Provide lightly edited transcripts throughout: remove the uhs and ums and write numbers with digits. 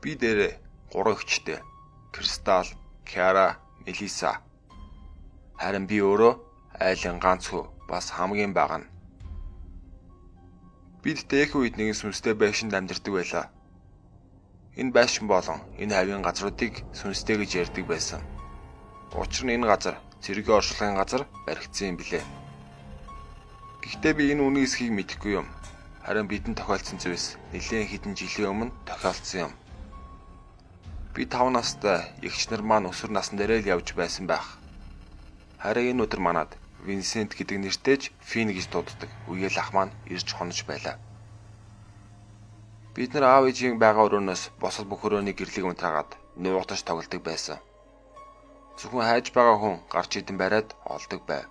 Би дээрээ 3 эгчтэй. Кристал, Киара, Мелиса. Харин би өөрөө айлын ганц хүү, бас хамгийн бага нь. Бид дээхэн үед нэгэн сүнстэй байшинд амьдардаг байлаа. Энэ байшин болон энэ хавийн газруудыг сүнстэй гэж ярьдаг байсан. Учир нь энэ газар цэргийн оршуулгын газар баригдсан юм билээ. Гэхдээ би энэ үнэн эсхийг мэдэхгүй юм. Харин бидэнд тохиолдсон зүйлс нэлээн хэдэн жилийн өмнө тохиолдсон юм. Би 5 настай эгч нар маань өсвөр насн дээрээ л явж байсан байх. Харин энэ өдөр манад Винсент гэдэг нэртэй ч Фин гэж дууддаг үеэл ах маань ирж хонож байлаа. Бид нар аав ээжийн байгаа өрөөнөөс босод бүх өрөөний гэрлийг унтраагаад нуугдаж тоглодог байсан. Зөвхөн хайж байгаа хүн гарч идэн бариад олдог байв.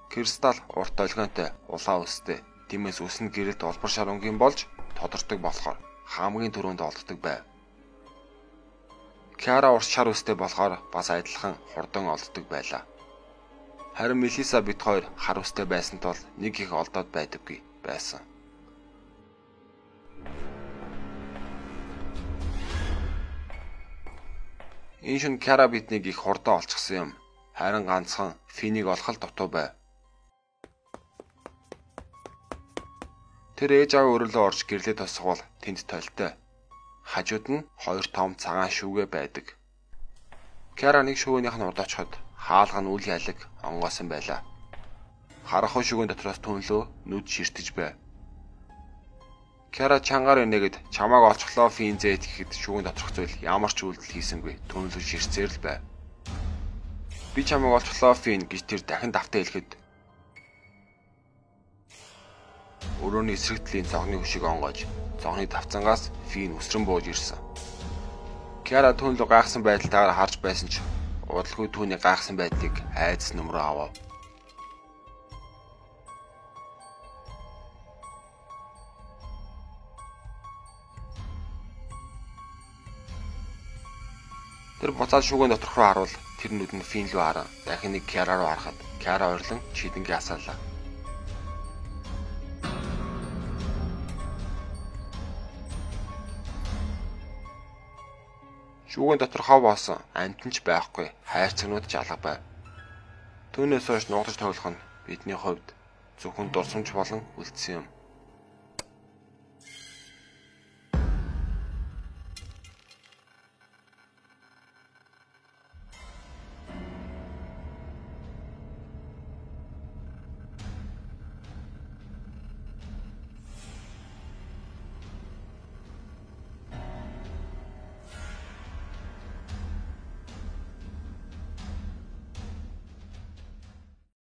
Кристал урт долгионтой улаан үстэй. Тиймээс үс нь гэрэлт улбар шар өнгийн болж тодордог болохоор хамгийн түрүүнд олддог байв. Киара урт шар үстэй болохоор бас адилхан хурдан олддог байлаа. Харин Мелиса бид хоёр хар үстэй байсан тул нэг их олдоод байдаггүй байсан. Энэ шөнө Киара биднийг их хурдан олчихсан юм. Харин ганцхан Финийг олох л дутуу байв. Тэр ээж аав өрөөлөө орж гэрлээ тосгоул тэнд толтой. Хажууд нь 2 том цагаан шүүгээ байдаг. Киара нэг шүүгнийх нь урд очиход хаалга нь үл ялаг онгоосон байлаа. Харахгүй шүүгэн дотроос түнлөө нүд ширтэж байв. Киара чангаар инээгээд чамааг олчихлоо Фин зээд гэхэд шүүгэн доторх зүйл ямар ч үйлдэл хийсэнгүй түнлөө ширтсээр л байв. Би чамааг олчихлоо Фин гэж тэр дахин давтаа хэлэхэд өрөөний эсрэг талын цогны хөшиг онгоож цогны тавцангаас Фин өсрөн бууж ирсэн. Киара түүн лүү гайхсан байдалтайгаар харж байсан ч удалгүй түүний гайхсан байдлыг айдас нүмрөө авав. Тэр буцаад шүүгэн доторх руу харуул тэр нүд нь Фин лүү харан дахин нэг Киара руу харахад Киара ойрлон чидэнгээ асаалаа. Шүүгэн дотор хов болсон амьтан ч байхгүй, хайрцагнууд ч алга байв. Түүнээс хойш нуугдаж тоглох нь бидний хувьд зөвхөн дурсамж болон үлдсэн юм.